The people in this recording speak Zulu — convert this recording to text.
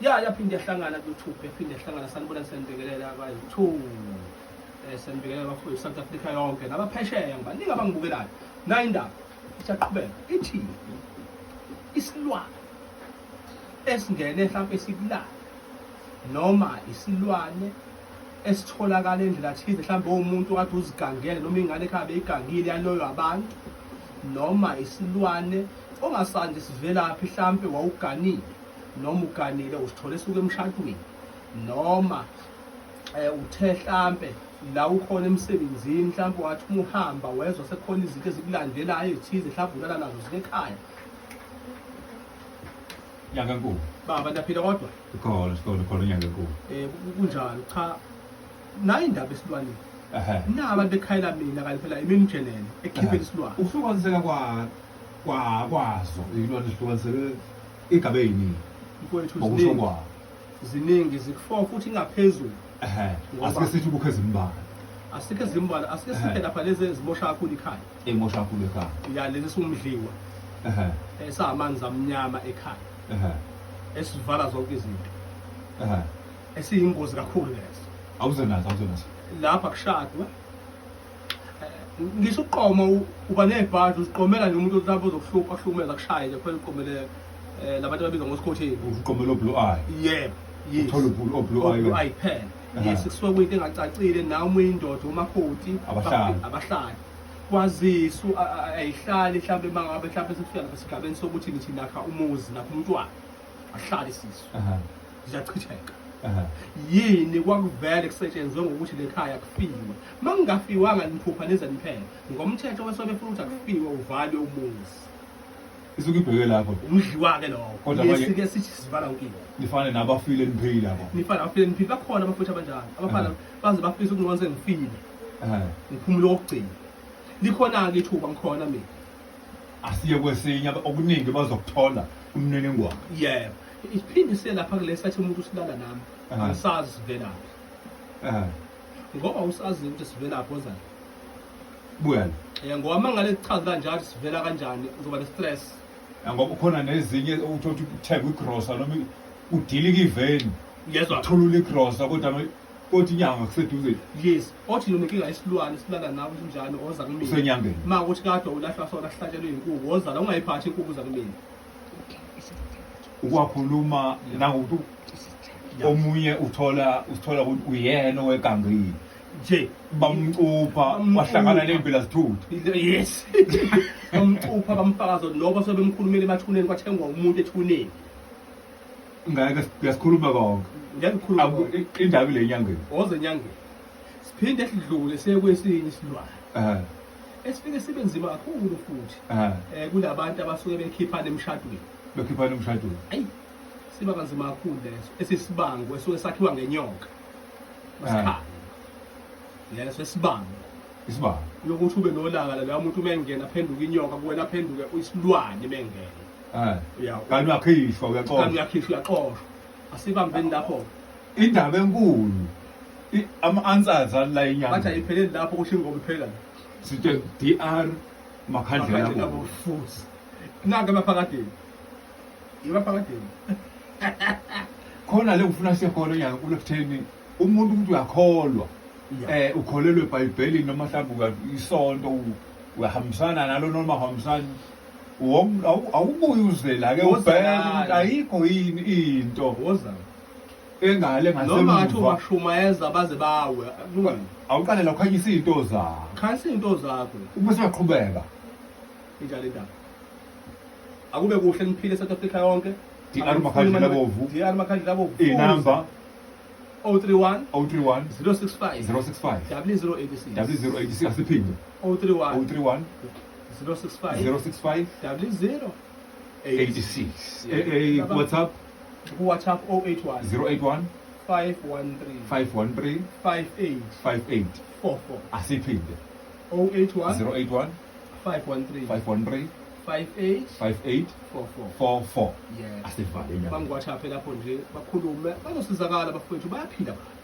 Ya, yaphinde yahlangana ku-YouTube, yaphinde yahlangana. Sanibona, siyanibingelela abayi-two. Siyanibingelela bafowethu South Africa yonke nabaphesheya, ngibaningi abangibukelayo. Nayi indaba isaqhubeka, ithi isilwane esingene mhlawumbe esikulala noma isilwane esitholakala endlela thize, mhlawumbe umuntu kade uzigangele noma ingane ekhaya beyigangile yaloyo abantu, noma isilwane ongasanje sivelaphi, mhlampe wawuganile noma uganile usithole suke emshadweni, noma uthe hlampe la ukhona emsebenzini, mhlampe wathi uma uhamba wezwa sekukhona izinto ezikulandelayo ezithize, mhlampe ulala nazo zikekhaya. Nyanga enkulu. Baba, niyaphila kodwa? Ikhona, sikhona, khona inyanga enkulu. Kunjalo. Cha, nayi indaba esilwaneni. Ehhe. Na abantu bekhayela mina, kanti phela imini jenene ekhipheni isilwane. Ukuhlukaniseka kwa kwa kwazo izilwane zihlukaniseke igaba eziningi. Mfowethu, Ngokusho ziningi. kwawo. Ziningi, ziku-4 futhi ingaphezulu. Ehhe. Ngoba- Asike sithi ubukho ezimbalwa. Asike zimbalwa, asike sithe lapha lezi ezimosha kakhulu ikhaya. Emosha kakhulu ekhaya. Ya, lezi sumdliwa. Ehhe. Esamanzi amnyama ekhaya. Ehhe. Esivala zonke izinto. Ehhe. Esiyingozi kakhulu leso. Awuze nazo, awuze nazo. Lapha kushadwe. Ngisho uqoma uba nebhadi, uziqomela nje umuntu lapho ozokuhlupha, akuhlukumeza, akushaye nje kuphela, uqomele labantu ababizwa ngosikhotheni. Uqomela blue eye. Yebo. Yes. Uthola blue eye. Blue eye kuphela. Yes, kusuke kuyinto engacacile, nawe uma uyindoda umakoti Abahlali. Abahlali. Kwazisu ayihlali, mhlawumbe mangabe mhlawumbe sekufika lapha esigabeni sokuthi nithi nakha umuzi, nakha umntwana. Ahlali isisu. Ziyachitheka. Yini kwakuvele kusetshenzwe ngokuthi lekhaya kufiwe. Mangingafiwanga niphupha nize niphele. Ngomthetho wesobe funa ukuthi akufiwe, uvalwe umuzi. Isuke ibheke lapho. Umdliwa ke lowo. Kodwa manje- Yesike sithi sivala inkinga. Nifane nabafile niphila yabo. Nifana abafile niphile, bakhona abafowethu abanjalo. Abafana baze bafisa ukungibona sengifile. Ngiphumule okugcina. Likhona-ke ithuba, ngikhona mina. Asiye kwesinye, okuningi bazokuthola umniningwane. Yebo. Iphinde siye lapha kulesi athi umuntu usilala nami. Angisazi sivelaphi. Ngoba usazi ukuthi sivelaphi ozana. Buya la. Ngoba mangale kuchaza kanjalo sivela kanjani, uzoba ne-stress. Ngoba ukhona nezinye uthola ukuthi uthenga igrosa noma udilika iveni. Ngiyezwa. Uthulula igrosa kodwa kodwa inyanga kuseduze. Yes, othi unenkinga yesilwane silala nawe njani, oza kumina. Usenyangeni. Ma ukuthi kade ulahlwa sona sihlatshelwe inkukhu, woza la, ungayiphathi inkukhu, uza kumina. Ukwakhuluma nangokuthi omunye uthola usithola ukuthi uyena owegangile. Nje bamcupha wahlangana nempila zithutha. Yes. Bamcupha bamfakaza noba sebemkhulumile emathuneni, kwathengwa umuntu ethuneni. Ngeke siyasikhuluma konke. Ngeke ngikhulume konke. Indaba ile nyangeni. Oze enyangeni. Siphinde sidlule siye kwesinye isilwane. Esifike sibe nzima kakhulu futhi. Kulabantu abasuke bekhiphana emshadweni. Bekhiphana emshadweni. Ayi. Siba kanzima kakhulu leso. Esisibango esuke sakhiwa ngenyoka. Masikhala. Leso esibango. Isibango. Lokuthi ube nolaka la muntu uma engena phenduka inyoka kuwena, phenduke isilwane mengena. Ya. Kanti uyakhishwa, uyaxoshwa. Kanti uyakhishwa, uyaxoshwa. Asibambeni lapho. Indaba enkulu. Ama-answers ala inyanga. Bathi ayipheleli lapho, kusho ingoma iphela. Sithe DR Makhandlela bo futhi. Nanka emaphakadeni. Emaphakadeni. Khona le ufuna siye khona inyanga kule kutheni umuntu ukuthi uyakholwa. Ukholelwe eBhayibhelini noma mhlawumbe isonto uyahambisana nalo noma uhambisani. Awubuye uze la ke ubheke ukuthi ayikho yini into. Woza. Engale ngasemuva. Noma ngathi ubashumayeza baze bawe. Kulungile. Awuqale la ukhanyisa izinto zakho. Khanyisa izinto zakho. Uma siyaqhubeka. Injalo indaba. Akube kuhle niphile South Africa yonke. DR Makhandlela Bovu. DR Makhandlela Bovu. Inamba 031 031 065 065 0086 0086. Asiphinde. 031 031 065 065 00 86. WhatsApp ku WhatsApp 081 081 513 513 58 58 44. Asiphinde. 081 081 513 513 58 58 44. 44. Yeah. Asivale inyanga. Bangi WhatsApp lapho nje bakhulume, bazosizakala abafowethu, bayaphila abantu.